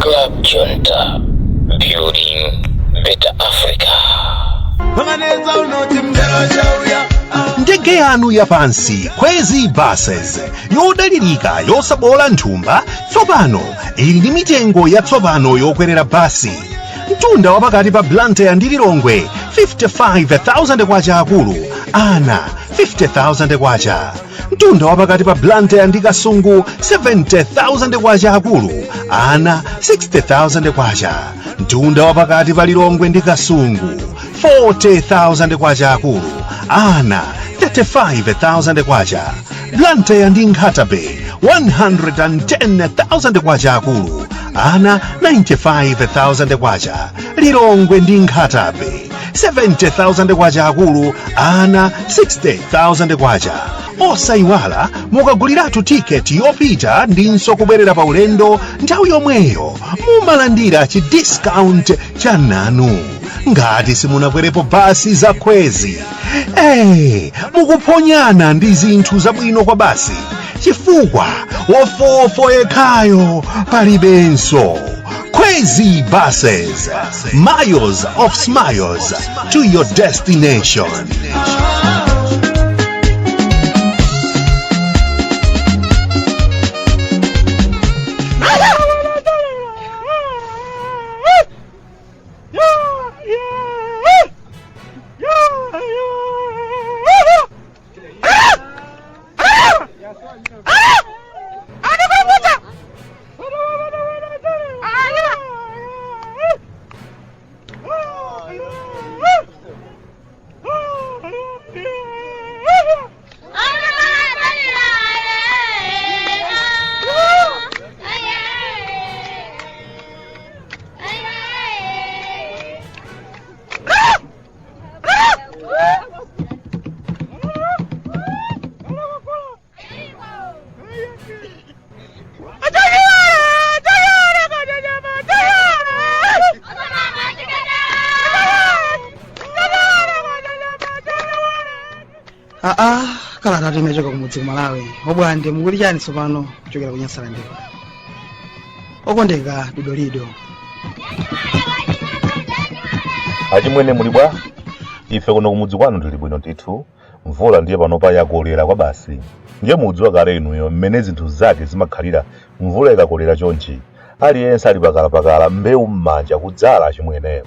Club Junta, building better Africa. Ndege yanu yapansi, Khwezi Buses, yodalirika, yosabola nthumba, tsopano ili ndi mitengo yatsopano yokwerera basi. Mtunda wapakati pa Blantyre ndi Lilongwe, 55,000 kwacha akulu, ana 50,000 kwacha. Mtunda wapakati pa Blantyre ndi Kasungu, 70,000 kwacha akulu, ana 60,000 kwacha. Mtunda wapakati pa Lilongwe ndi Kasungu, 40,000 kwacha akulu, ana 35,000 kwacha. Blantyre ndi Nkhata Bay, 110,000 kwacha akulu, ana 95,000 kwacha. Lilongwe ndi Nkhata Bay, 70,000 kwacha akulu, ana 60,000 kwacha. Osayiwala, mukaguliratu tiketi yopita ndinso kubwerera pa ulendo, nthawi yomweyo mumalandira chi discount cha nanu. Ngati simunakwerepo basi za Khwezi, mukuphonyana ndi zinthu zabwino kwa basi, chifukwa wofofo yekhayo palibenso. Khwezi Buses, miles of smiles to your destination. Aa, kalata imachoka kumudzi ku Malawi. Obwande, mukuti chani tsopano kuchokera ku Nyasaland? Okondeka Dodolido. Achimwene, muli bwa? Ife kuno kumudzi kwanu tili bwino ndithu. Mvula ndiye panopa yakolera kwa basi. Ndiye mudziwa kale inuyo mmene zinthu zake zimakhalira mvula ikakolera chonchi. Aliyense ali pakalapakala, mbewu m'manja, kudzala achimwene.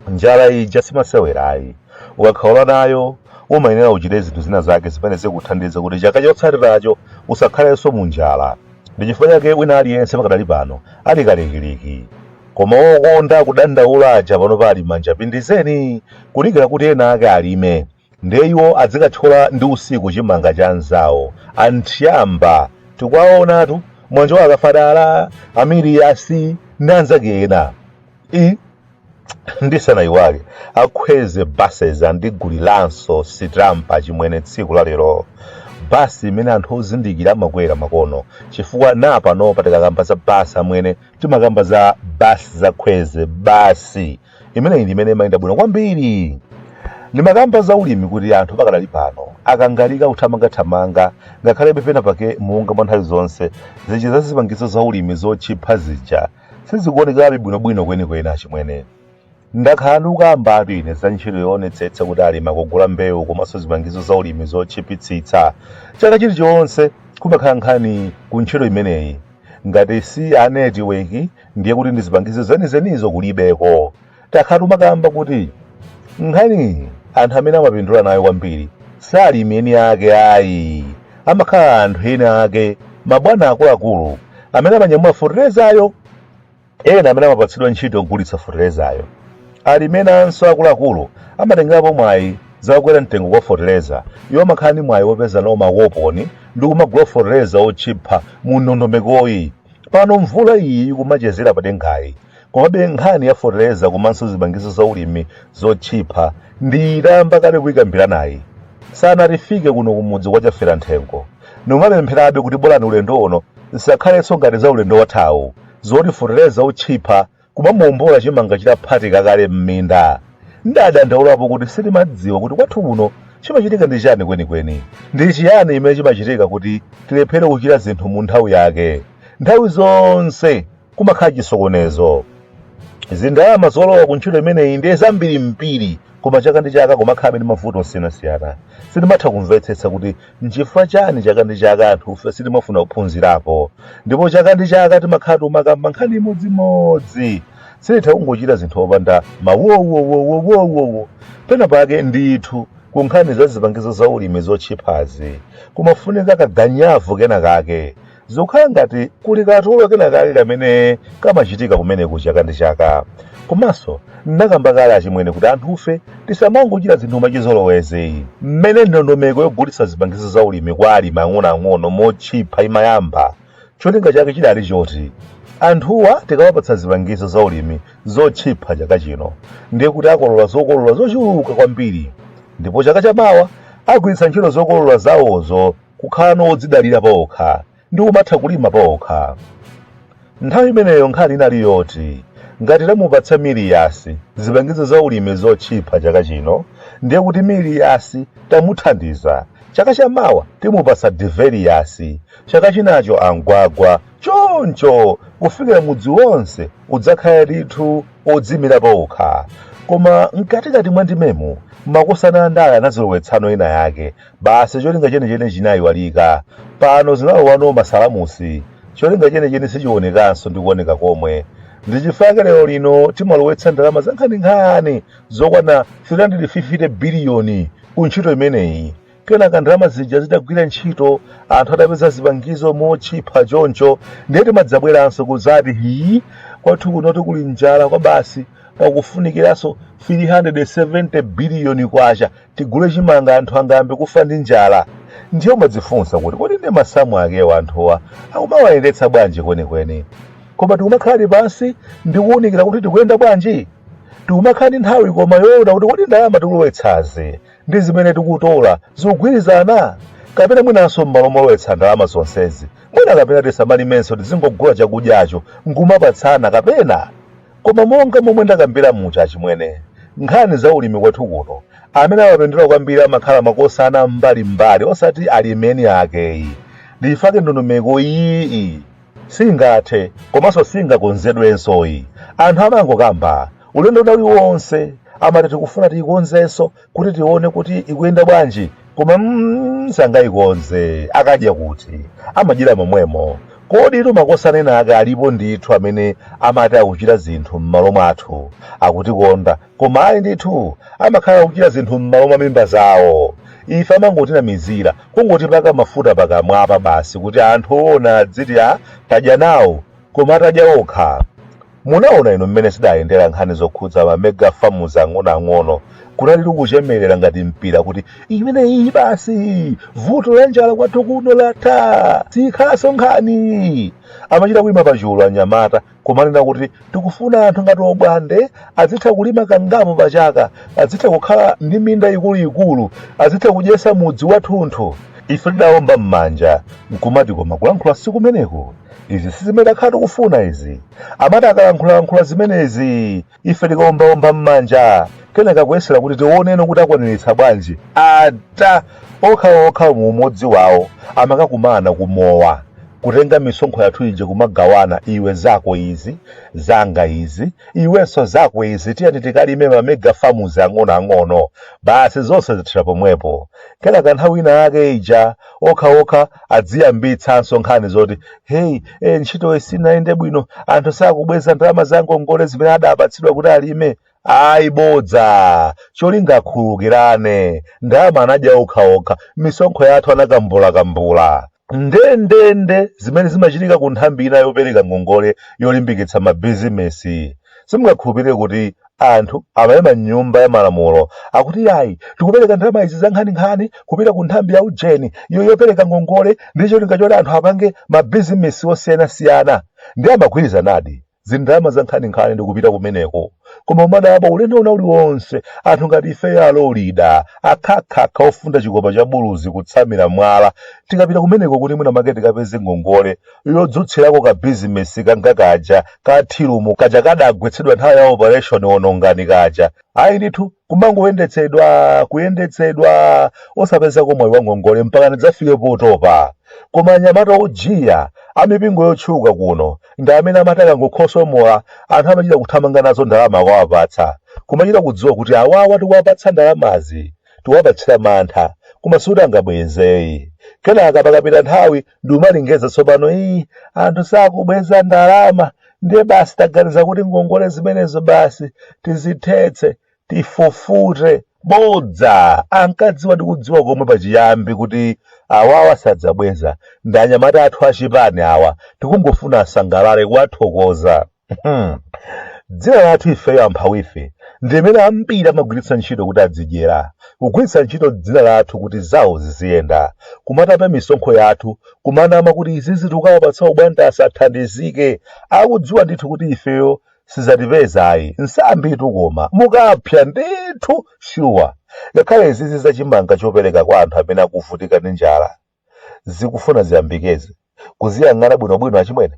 Njala ija simasewera ayi. Ukakhaula nayo umayenera uchite zinthu zina zake zimene zikuthandiza kuti chaka chotsatiracho usakhalenso mu njala. Ndi chifukwa chake wina aliyense pakadali pano ali kalikiliki. Koma wokonda kudandaula aja panopa ali manja pindizeni kudikira kuti ena ake alime. Ndiye iwo adzikathyola ndi usiku chimanga cha anzawo. Anthyamba tikuwaonatu, mwanje wa akafadala, Amiriyasi ndi anzake ena. I ndisanayiwale, akhweze Buses andiguliranso sitampa chimwene tsiku la lero. Basi imene anthu ozindikira amakwera makono, chifukwa na panopa tikakamba za basi amwene, timakamba za basi za Khweze. Basi imeneyi ndi imene imayenda bwino kwambiri. Ndimakamba za ulimi kuti anthu pakadali pano akangalika kuthamangathamanga, ngakhalebe pena pake monga mwa nthawi zonse zija za zipangizo za ulimi zotchipha zija sizikuonekabe bwinobwino kwenikweni achimwene. Ndakhala ndikukambatu ine za ntchito yoonetsetsa kuti alimi akugula mbewu komanso zipangizo za ulimi zotchipitsitsa. Chaka chilichonse kumakhala nkhani ku ntchito imeneyi. Ngati si a netiweki ndiye kuti ndi zipangizo zenizenizo kulibeko. Takhala tumakamba kuti nkhaniyi anthu amene amapindula nayo kwambiri si alimi eni ake ayi, amakhala anthu ena ake, mabwana akuluakulu amene amanyamula feterezayo, ena amene amapatsidwa ntchito yogulitsa feterezayo. Alimi enanso akuluakulu amatengerapo mwayi za kukwera mtengo kwa fetereza. Iwo amakhala ndi mwayi wopeza nawo makoponi ndi kumagula fetereza otchipha mu ndondomekoyi. Pano mvula iyi ikumachezera padengayi. Komabe nkhani ya fetereza komanso zipangizo za ulimi zotchipha ndiyitamba kale kuyikambiranayi. Sanatifike kuno kumudzi kwa Chafera Nthengo. Ndimapempherabe kuti bolani ulendo uno zisakhalenso ngati za ulendo wathawu, zoti fetereza otchipha kumamuombola chimanga chitaphatika kale m'minda. Ndadandaulapo kuti sitimadziwa kuti kwathu kuno chimachitika ndi chani kwenikweni. Ndi chiyani chimene chimachitika kuti tilephere kuchita zinthu mu nthawi yake? Nthawi zonse Kumakhala chisokonezo. Zindalama zolowa ku ntchito imeneyi ndiye zambirimbiri, koma chaka ndi chaka kumakhalabe ndi mavuto osiyanasiyana. Sindimatha kumvetsetsa kuti nchifukwa chani chaka ndi chaka anthufe sitimafuna kuphunzirapo, ndipo chaka ndi chaka timakhala tikumakamba nkhani imodzimodzi. Sititha kungochita zinthu opanda mawowowowowowo pena pake ndithu. Ku nkhani za zipangizo za ulimi zotchiphazi kumafunika kaganyavu kena kake. Zikukhala ngati kuli katulo kena kake kamene kamachitika kumeneku chaka ndi chaka. Komanso ndinakamba kale achimwene kuti anthufe tisamangochita zinthu mwachizolowezi. Mmene ndondomeko yogulitsa zipangizo za ulimi kwa alimi ang'onoang'ono motchipha imayamba, cholinga chake chidali choti anthuwa tikawapatsa zipangizo za ulimi zotchipha chaka chino, ndiye kuti akolola zokolola zochuluka kwambiri ndipo chaka chamawa agwiritsa ntchito zokolola zawozo kukhala odzidalira paokha ndi kumatha kulima paokha. Nthawi imeneyo nkhani inali yoti ngati tamupatsa Miliyasi zipangizo za ulimi zotchipha chaka chino, ndiye kuti Miliyasi tamuthandiza. Chaka chamawa timupatsa Diveliyasi, chaka chinacho Angwagwa, choncho kufikira mudzi wonse udzakhale ndithu odziimira paokha. Koma mkatikati mwa ndimemu, makosana andale anazilowetsano ina yake. Basi cholinga chenicheni chinayiwalika. Pano zinalowano masalamusi. Cholinga chenicheni sichionekanso ndi kuoneka komwe. Ndi chifukwa chake lero lino timalowetsa ndalama zankhaninkhani zokwana 350 biliyoni ku ntchito imeneyi. Kenaka ndalama zija zitagwira ntchito, anthu atapeza zipangizo motchipha choncho, ndiye timadzabweranso kudzati hii, kwathu kunotu kuli njala kwabasi, pakufunikiranso 370 biliyoni kwacha tigule chimanga anthu angayambe kufa ndi njala. Ndiye umadzifunsa kuti kodi ndi masamu akewa anthuwa akumawayendetsa bwanji kwenikweni? Koma tikumakhaladi pansi ndi kuwunikira kuti tikuyenda bwanji? Tikumakhala ndi nthawi koma yoona kuti kodi ndalama tikulowetsazi ndi zimene tikutola zikugwirizana? Kapena mwinanso m'malo molowetsa ndalama zonsezi, mwina kapena tisamalimenso tizingogula chakudyacho nkumapatsana kapena? Koma monga momwe ndakambira muja achimwene, nkhani za ulimi kwathu kuno, amene amapindula kwambiri amakhala makosana mbalimbali osati alimi eni akeyi. Ndi chifukwa chake ndondomeko iyiyi singathe komanso singakonzedwensoyi. Anthu amangokamba ulendo wina uliwonse amati tikufuna tiyikonzenso kuti tione kuti ikuyenda bwanji, koma sangayikonze. Akadya kuti? Amadyera momwemo. Koditu makosana ena ake alipo ndithu amene amati akuchita zinthu m'malo mwathu, akutikonda, koma ayi ndithu, amakhala akuchita zinthu m'malo mwa mimba zawo. Ife amangotinamizira, kungotipaka mafuta pakamwapa basi kuti anthu oona adziti a tadya nawo, koma atadya okha. Munaona inu mmene zidayendera nkhani zokhudza ma mega farms ang'onoang'ono. Kunalitu kuchemerera ngati mpira kuti imeneyi basi, vuto la njala kwathu kuno latha, sikhalanso nkhani. Amachita kuima pachulu anyamata kumanena kuti tikufuna anthu ngati Obwande azitha kulima kangapo pachaka, azitha kukhala ndi minda ikuluikulu, azitha kudyetsa mudzi wathunthu. Ife tidaomba m'manja nkumati koma kulankhula sikumeneku. Izi si zimene takhala tikufuna izi. Amati akalankhulalankhula zimenezi, ife tikaombaomba m'manja, kenaka kuyesera kuti tioneno kuti akwaniritsa bwanji. Ata! Okhaokha mu umodzi wawo amakakumana kumowa, kutenga misonkho yathu ija kumagawana, iwe zako izi, zanga izi, iwenso zako izi, tiyeni tikalime ma mega farms ang'onoang'ono. Basi zonse zathera pomwepo. Kenaka nthawi ina yake ija okhaokha adziyambitsanso nkhani zoti hey, ntchitoyi sinayende bwino, anthu sakubweza ndalama za ngongole zimene adapatsidwa kuti alime. Ayi, bodza! Cholinga akhululukirane, ndalama anadya okhaokha, misonkho yathu anakambulakambula. Ndendende zimene zimachitika ku nthambi ina yopereka ngongole yolimbikitsa mabizinesi. Simungakhulupirire kuti anthu amayima m'nyumba ya malamulo akuti yayi, tikupereka ndalama izi za nkhaninkhani kupita ku nthambi ya ujeni iyo yopereka ngongole ndi cholinga choti anthu apange mabizinesi osiyanasiyana. Ndiye amagwirizanadi zindalama za nkhaninkhani ndi kupita kumeneko. Koma umadabwa ulendo una uliwonse anthu ngati ifeyo alolida akhakhakha ofunda chikopa cha buluzi kutsamira mwala, tikapita kumeneko kuti mwina make tikapeze ngongole yodzutsirako ka bizinesi kanga kaja ka thilumu kaja kadagwetsedwa nthawi ya operation onongani kaja, ayi ndithu, kumangoyendetsedwa kuyendetsedwa osapezako mwayi wa ngongole mpaka ndidzafike potopa. Koma anyamata ojiya amipingo yotchuka kuno ndi amene amati akangokhosomola anthu amachita kuthamanga nazo ndalama akawapatsa. Kumachita kudziwa kuti awawa tikuwapatsa ndalamazi tikuwapatsira mantha koma sikuti angabwezeyi. Kenaka pakapita nthawi ndikumalengeza tsopano ii anthu sakubweza ndalama ndiye basi taganiza kuti ngongole zimenezo basi tizithetse tifufute. Bodza! Ankadziwa ndi kudziwa komwe pachiyambi kuti awawa sadzabweza. Ndi anyamata athu achipani awa, tikungofuna asangalale kuwathokoza. Dzina lathu ifeyo amphawife ndi limene ambiri amagwiritsa ntchito kuti adzidyera, kugwiritsa ntchito dzina lathu kuti zawo ziziyenda, kumatapa misonkho yathu, kumanama kuti izizi tikawapatsa obwantasa athandizike, akudziwa ndithu kuti ifeyo sizatipeza ayi nsambitu koma mukapsa ndithu shuwa ngakhale izizi za chimanga chopereka kwa anthu amene akuvutika ndi njala zikufuna ziyambikezi kuziyang'ana bwinobwino achimwene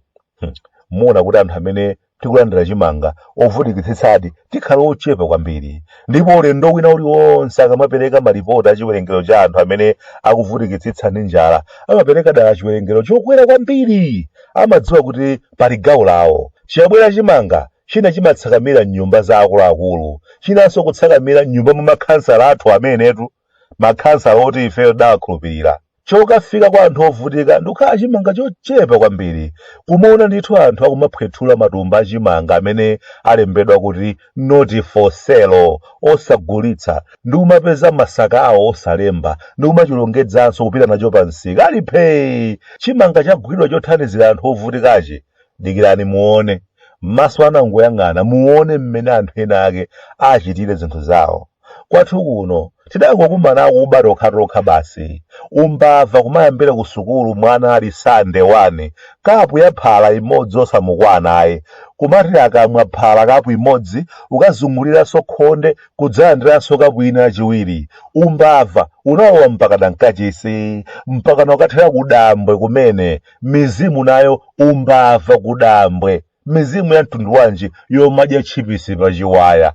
muona kuti anthu amene tikulandira chimanga ovutikitsitsadi tikhala ochepa kwambiri ndipo ulendo wina uliwonse akamapereka malipoti a chiwerengero cha anthu amene akuvutikitsitsa ndi njala amapereka dala chiwerengero chokwera kwambiri amadziwa kuti pali gawo lawo Chikabwera chimanga, china chimatsakamira m'nyumba za akuluakulu, chinanso kutsakamira m'nyumba mwa makhansala athu amenetu, makhansala oti ifeyo tidawakhulupirira. Chokafika kwa anthu ovutika ndikukhala chimanga chochepa kwambiri. Kumaona ndithu anthu akumaphwethula matumba a chimanga amene alembedwa kuti not for sale, osagulitsa, ndikumapeza masaka awo osalemba ndikumachilongedzanso kupita nacho pamsika ali phee! Chimanga chagwidwa chothandizira anthu ovutikachi Dikirani muone. Maso anu angoyang'ana, muone mmene anthu ena ake achitire zinthu zawo. Kwathu kuno tidangokumana akuba tokhatokha basi. Umbava kumayambira kusukulu mwana ali sande 1, kapu ya phala imodzi osamukwana ayi. Kumati akamwa phala kapu imodzi, kukazunguliranso khonde kudzalandiranso kapu ina yachiwiri. Umbava unalowa mpakana mkachisi, mpakana kukathera kudambwe kumene. Mizimu nayo umbava kudambwe. Mizimu ya mtundu wanji yomadya tchipisi pa chiwaya?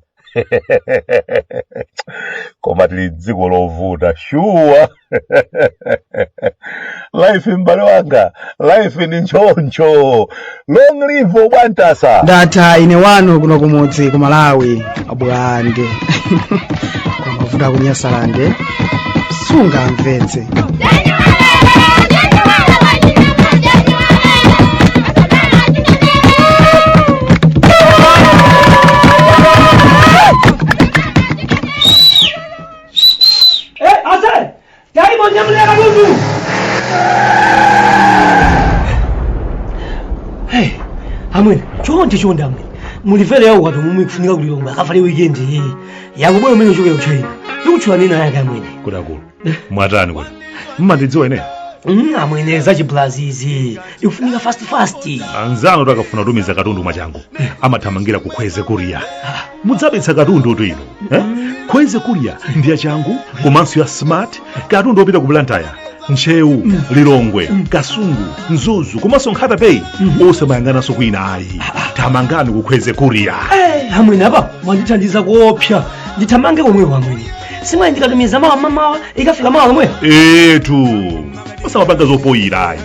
Koma tili dziko lovuta shuwa. Life m'bale wanga, life ndi nchoncho. Long live Obwantasa. Ndatha ine wanu kuno kumudzi ku Malawi abwande kwa mavuto akunyasalande sungamvetse. Eh, ase! Tayimo nyamulira katundu! Hey, amwene, chonde chonde amwene. Mulivere yawo kati momwe ikufunika kulilongwe akavale weekend iyi. Yakubwera umene uchokera ku China. Ikutchula nina yake amwene. Kodi akulu mwatani kodi mmandidziwa ine? Amwene za chiblazizi. Ikufunika fast fast. Anzanu akafuna kutumiza katundu mwachangu amathamangira ku Khweze Courier. Mudzabetsa katundu tu inu eh? Khweze Courier ndi yachangu komanso ya smart. Katundu opita ku Blantyre, Ntcheu, Lilongwe, Kasungu, Mzuzu komanso Nkhata Bay osamayang'ananso kwina ayi. Thamangani ku Khweze Courier. Eh, amwene apa mwandithandiza kuopsa. Ndithamange komweko amwene. Simwayi ndikatumiza mawa mamawa ikafika mawa lomwe. Etu osamapanga zopoyira ayi.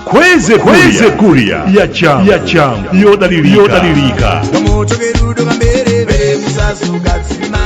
Khweze Khweze Courier yachangu yachangu yodalirika yodalirika. Kamoto kerudo kamberevere musasuka tsima.